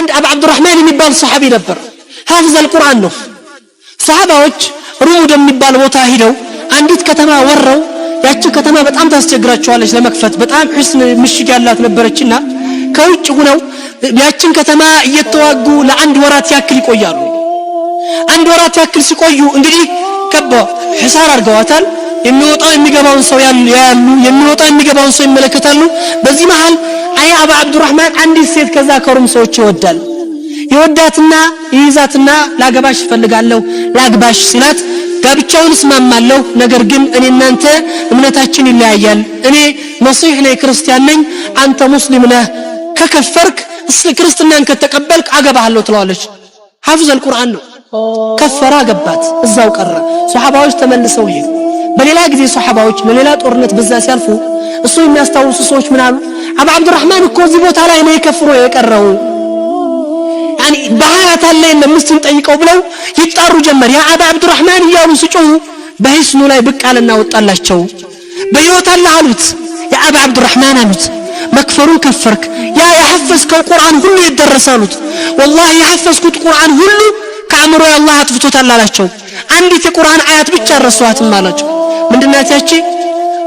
አንድ አብ ዓብዱራህማን የሚባል ሰሓቢ ነበር። حافظ القرآن ነው። ሰሓባዎች ሩም ወደሚባል ቦታ ሂደው አንዲት ከተማ ወረው፣ ያቺ ከተማ በጣም ታስቸግራቸዋለች ለመክፈት፣ በጣም حصن ምሽግ ያላት ነበረችና ከውጭ ሁነው ያችን ከተማ እየተዋጉ ለአንድ ወራት ያክል ይቆያሉ። አንድ ወራት ያክል ሲቆዩ እንግዲህ ከበው حصار አድርገዋታል። የሚወጣው የሚገባውን ሰው ያሉ፣ የሚወጣው የሚገባውን ሰው ይመለከታሉ። በዚህ መሃል አይ አባ ዓብዱራህማን አንዲት ሴት ከዛ ከሩም ሰዎች ይወዳል። ይወዳትና ይይዛትና ላገባሽ እፈልጋለሁ፣ ላግባሽ ሲላት ጋብቻውን እስማማለሁ፣ ነገር ግን እኔ እናንተ እምነታችን ይለያያል። እኔ መሲህ ነኝ፣ ክርስቲያን ነኝ፣ አንተ ሙስሊም ነህ። ከከፈርክ፣ ክርስትናን ከተቀበልክ አገባሃለሁ ትለዋለች። حافظ القرآن ነው። ከፈራ፣ አገባት፣ እዛው ቀረ። ሶሐባዎች ተመልሰው ይሄዱ። በሌላ ጊዜ ሶሐባዎች ለሌላ ጦርነት በዛ ሲያልፉ እሱ የሚያስታውሱ ሰዎች ምን አሉ? አባ ዓብዱራህማን እኮ እዚህ ቦታ ላይ ነው የከፍሮ የቀረው፣ يعني በሀያት አለ የለም ምስትን ጠይቀው ብለው ይጣሩ ጀመር። ያ አባ ዓብዱራህማን እያሉ ሲጮሁ በ حصن ኡ ላይ ብቅ አለና ወጣላቸው። በሕይወት አለ አሉት። ያ አባ ዓብዱራህማን አሉት፣ መክፈሩን ከፈርክ፣ ያ የሐፈዝከው ቁርአን ሁሉ የት ደረሰ አሉት። ወላሂ የሐፈዝኩት ቁርአን ሁሉ ከአእምሮ አላህ አጥፍቶታል አላቸው። አንዲት የቁርአን አያት ብቻ አልረሳኋትም አላቸው። ምንድናት ያቺ?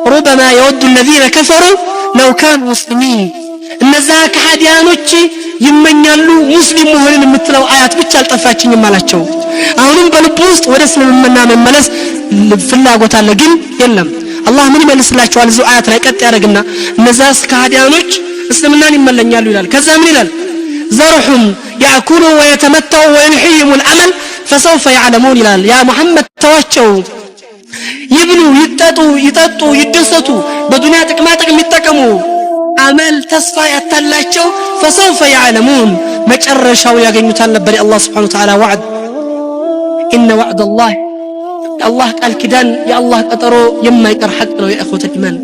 ربما يود الذين كفروا لو كانوا مسلمين፣ እነዛ ከሃዲያኖች ይመኛሉ ሙስሊም መሆንን የምትለው አያት ብቻ አልጠፋችኝም አላቸው። አሁንም በልቡ ውስጥ ወደ እስልምና መመለስ ፍላጎት አለ፣ ግን የለም። አላህ ምን ይመልስላቸዋል? እዚሁ አያት ላይ ቀጥ ያደርግና እነዛ ከሃዲያኖች እስልምናን ይመለኛሉ ይላል። ከዛ ምን ይላል? ذرهم يأكلوا ويتمتعوا ويلههم الأمل فسوف يعلمون ይላል። ያ ሙሐመድ ተዋቸው፣ ይብሉ፣ ይጠጡ፣ ይጠጡ፣ ይደሰቱ፣ በዱንያ ጥቅማ ጥቅም ይጠቀሙ፣ አመል ተስፋ ያታላቸው፣ فسوف يعلمون መጨረሻው ያገኙታል ነበር የአላህ سبحانه وتعالى وعد። إن وعد الله፣ የአላህ ቃል ኪዳን፣ የአላህ ቀጠሮ የማይቀር ሐቅ ነው። يا إخوة الإيمان።